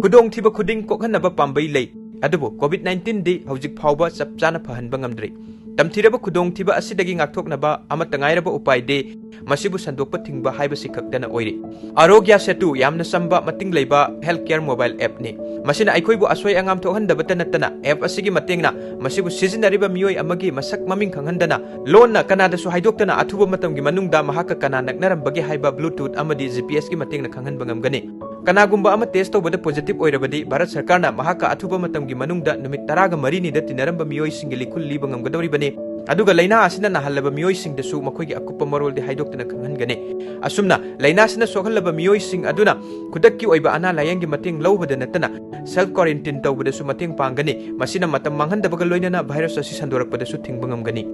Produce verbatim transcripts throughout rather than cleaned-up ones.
ꯈꯨꯗꯣꯡꯊꯤꯕ ꯈꯨꯗꯤꯡ ꯀꯣꯛꯍꯟꯅꯕ ꯄꯥꯝꯕꯩ ꯂꯩ, ꯑꯗꯨꯕꯨ COVID nineteen ꯗꯤ ꯍꯧꯖꯤꯛ ꯐꯥꯎꯕ ꯆꯞ ꯆꯥꯅ ꯐꯍꯟꯕ ꯉꯝꯗ꯭ꯔꯤ꯫ ꯇꯝꯊꯤꯔꯕ ꯈꯨꯗꯣꯡꯊꯤꯕ ꯑꯁꯤꯗꯒꯤ ꯉꯥꯛꯊꯣꯛꯅꯕ ꯑꯃꯠꯇ ꯉꯥꯏꯔꯕ ꯎꯄꯥꯏꯗꯤ ꯃꯁꯤꯕꯨ ꯁꯟꯗꯣꯛꯄ ꯊꯤꯡꯕ ꯍꯥꯏꯕꯁꯤ ꯈꯛꯇꯅ ꯑꯣꯏꯔꯤ꯫ ꯑꯥꯔꯣꯒ꯭ꯌ ꯁꯦꯇꯨ ꯌꯥꯝꯅ ꯆꯝꯕ, ꯃꯇꯤꯡ ꯂꯩꯕ health care mobile app ꯅꯤ꯫ ꯃꯁꯤꯅ ꯑꯩꯈꯣꯏꯕꯨ ꯑꯁꯣꯏ ꯑꯉꯥꯝ ꯊꯣꯛꯍꯟꯗꯕꯇ ꯅꯠꯇꯅ, app ꯑꯁꯤꯒꯤ ꯃꯇꯦꯡꯅ ꯃꯁꯤꯕꯨ ꯁꯤꯖꯤꯟꯅꯔꯤꯕ ꯃꯤꯑꯣꯏ ꯑꯃꯒꯤ ꯃꯁꯛ ꯃꯃꯤꯡ ꯈꯪꯍꯟꯗꯅ, ꯂꯣꯟꯅ ꯀꯅꯥꯗꯁꯨ ꯍꯥꯏꯗꯣꯛꯇꯅ ꯑꯊꯨꯕ ꯃꯇꯝꯒꯤ ꯃꯅꯨꯡꯗ ꯃꯍꯥꯛꯀ ꯀꯅꯥ ꯅꯛꯅꯔꯝꯕꯒꯦ ꯍꯥꯏꯕ Bluetooth ꯑꯃꯗꯤ GPS ꯀꯤ ꯃꯇꯦꯡꯅ ꯈꯪꯍꯟꯕ ꯉꯝꯒꯅꯤ꯫ ꯀꯅꯥꯒꯨꯝꯕ ꯑꯃ test ꯇꯧꯕꯗ positive ꯑꯣꯏꯔꯕꯗꯤ, ꯚꯥꯔꯠ ꯁꯔꯀꯥꯔꯅ ꯃꯍꯥꯛꯀ ꯑꯊꯨꯕ ꯃꯇꯝꯒꯤ ꯃꯅꯨꯡꯗ ꯅꯨꯃꯤꯠ ꯇꯔꯥꯒ ꯃꯔꯤꯅꯤꯗ ꯇꯤꯟꯅꯔꯝꯕ ꯃꯤꯑꯣꯏꯁꯤꯡꯒꯤ ꯂꯤꯈꯨꯜ ꯂꯤꯕ ꯉꯝꯒꯗꯧꯔꯤꯕꯅꯤ꯫ ꯑꯗꯨꯒ ꯂꯥꯏꯅꯥ ꯑꯁꯤꯅ ꯅꯥꯍꯜꯂꯕ ꯃꯤꯑꯣꯏꯁꯤꯡꯗꯁꯨ ꯃꯈꯣꯏꯒꯤ ꯑꯀꯨꯞꯄ ꯃꯔꯣꯜꯗꯤ ꯍꯥꯏꯗꯣꯛꯇꯅ ꯈꯪꯍꯟꯒꯅꯤ꯫ ꯑꯁꯨꯝꯅ ꯂꯥꯏꯅꯥꯁꯤꯅ ꯁꯣꯛꯍꯜꯂꯕ ꯃꯤꯑꯣꯏꯁꯤꯡ ꯑꯗꯨꯅ ꯈꯨꯗꯛꯀꯤ ꯑꯣꯏꯕ ꯑꯅꯥ ꯂꯥꯌꯦꯡꯒꯤ ꯃꯇꯦꯡ ꯂꯧꯕꯗ ꯅꯠꯇꯅ, self quarantine ꯇꯧꯕꯗꯁꯨ ꯃꯇꯦꯡ ꯄꯥꯡꯒꯅꯤ꯫ ꯃꯁꯤꯅ ꯃꯇꯝ ꯃꯥꯡꯍꯟꯗꯕꯒ ꯂꯣꯏꯅꯅ virus ꯑꯁꯤ ꯁꯟꯗꯣꯔꯛꯄꯗꯁꯨ ꯊꯤꯡꯕ ꯉꯝꯒꯅꯤ꯫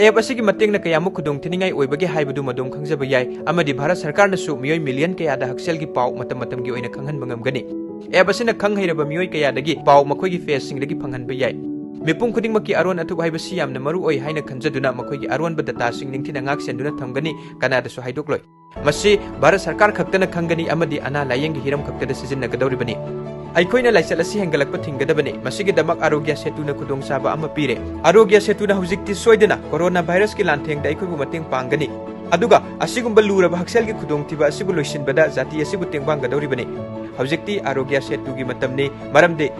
App ꯑꯁꯤꯒꯤ ꯃꯇꯦꯡꯅ ꯀꯌꯥꯃꯨꯛ ꯈꯨꯗꯣꯡꯊꯤꯅꯤꯡꯉꯥꯏ ꯑꯣꯏꯕꯒꯦ ꯍꯥꯏꯕꯗꯨ ꯃꯗꯨꯝ ꯈꯪꯖꯕ ꯌꯥꯏ, ꯑꯃꯗꯤ ꯚꯥꯔꯠ ꯁꯔꯀꯥꯔꯅꯁꯨ ꯃꯤꯑꯣꯏ million ꯀꯌꯥꯗ ꯍꯛꯁꯦꯜꯒꯤ ꯄꯥꯎ ꯃꯇꯝ ꯃꯇꯝꯒꯤ ꯑꯣꯏꯅ ꯈꯪꯍꯟꯕ ꯉꯝꯒꯅꯤ꯫ App ꯑꯁꯤꯅ ꯈꯪ ꯍꯩꯔꯕ ꯃꯤꯑꯣꯏ ꯀꯌꯥꯗꯒꯤ ꯄꯥꯎ ꯃꯈꯣꯏꯒꯤ page ꯁꯤꯡꯗꯒꯤ ꯐꯪꯍꯟꯕ ꯌꯥꯏ꯫ ꯃꯤꯄꯨꯝ ꯈꯨꯗꯤꯡꯃꯛꯀꯤ ꯑꯔꯣꯟ ꯑꯊꯨꯞ ꯍꯥꯏꯕꯁꯤ ꯌꯥꯝꯅ ꯃꯔꯨ ꯑꯣꯏ ꯍꯥꯏꯅ ꯈꯟꯖꯗꯨꯅ ꯃꯈꯣꯏꯒꯤ ꯑꯔꯣꯟꯕ data ꯁꯤꯡ ꯅꯤꯡꯊꯤꯅ ꯉꯥꯛ ꯁꯦꯟꯗꯨꯅ ꯊꯝꯒꯅꯤ, ꯀꯅꯥꯗꯁꯨ ꯍꯥꯏꯗꯣꯛꯂꯣꯏ꯫ ꯃꯁꯤ ꯚꯥꯔꯠ ꯁꯔꯀꯥꯔ ꯈꯛꯇꯅ ꯈꯪꯒꯅꯤ ꯑꯃꯗꯤ ꯑꯅꯥ ꯂꯥꯌꯦꯡꯒꯤ ꯍꯤꯔꯝ ꯈꯛꯇꯗ ꯁꯤꯖꯤꯟꯅꯒꯗꯧꯔꯤꯕꯅꯤ꯫ ꯑꯩꯈꯣꯏꯅ ꯂꯥꯏꯆꯠ ꯑꯁꯤ ꯍꯦꯟꯒꯠꯂꯛꯄ ꯊꯤꯡꯒꯗꯕꯅꯤ꯫ ꯃꯁꯤꯒꯤꯗꯃꯛ ꯑꯥꯔꯣꯒ꯭ꯌ ꯁꯦꯇꯨꯅ ꯈꯨꯗꯣꯡꯆꯥꯕ ꯑꯃ ꯄꯤꯔꯦ꯫ ꯑꯥꯔꯣꯒ꯭ꯌ ꯁꯦꯇꯨꯅ ꯍꯧꯖꯤꯛꯇꯤ ꯁꯣꯏꯗꯅ corona virus ꯀꯤ ꯂꯥꯟꯊꯦꯡꯗ ꯑꯩꯈꯣꯏꯕꯨ ꯃꯇꯦꯡ ꯄꯥꯡꯒꯅꯤ꯫ ꯑꯗꯨꯒ ꯑꯁꯤꯒꯨꯝꯕ ꯂꯨꯔꯕ ꯍꯛꯁꯦꯜꯒꯤ ꯈꯨꯗꯣꯡꯊꯤꯕ ꯑꯁꯤꯕꯨ ꯂꯣꯏꯁꯤꯟꯕꯗ ꯖꯥꯇꯤ ꯑꯁꯤꯕꯨ ꯇꯦꯡꯕꯥꯡꯒꯗꯧꯔꯤꯕꯅꯤ꯫ ꯍꯧꯖꯤꯛꯇꯤ ꯑꯥꯔꯣꯒ꯭ꯌ ꯁꯦꯇꯨꯒꯤ ꯃꯇꯝꯅꯤ, ꯃꯔꯝꯗꯤ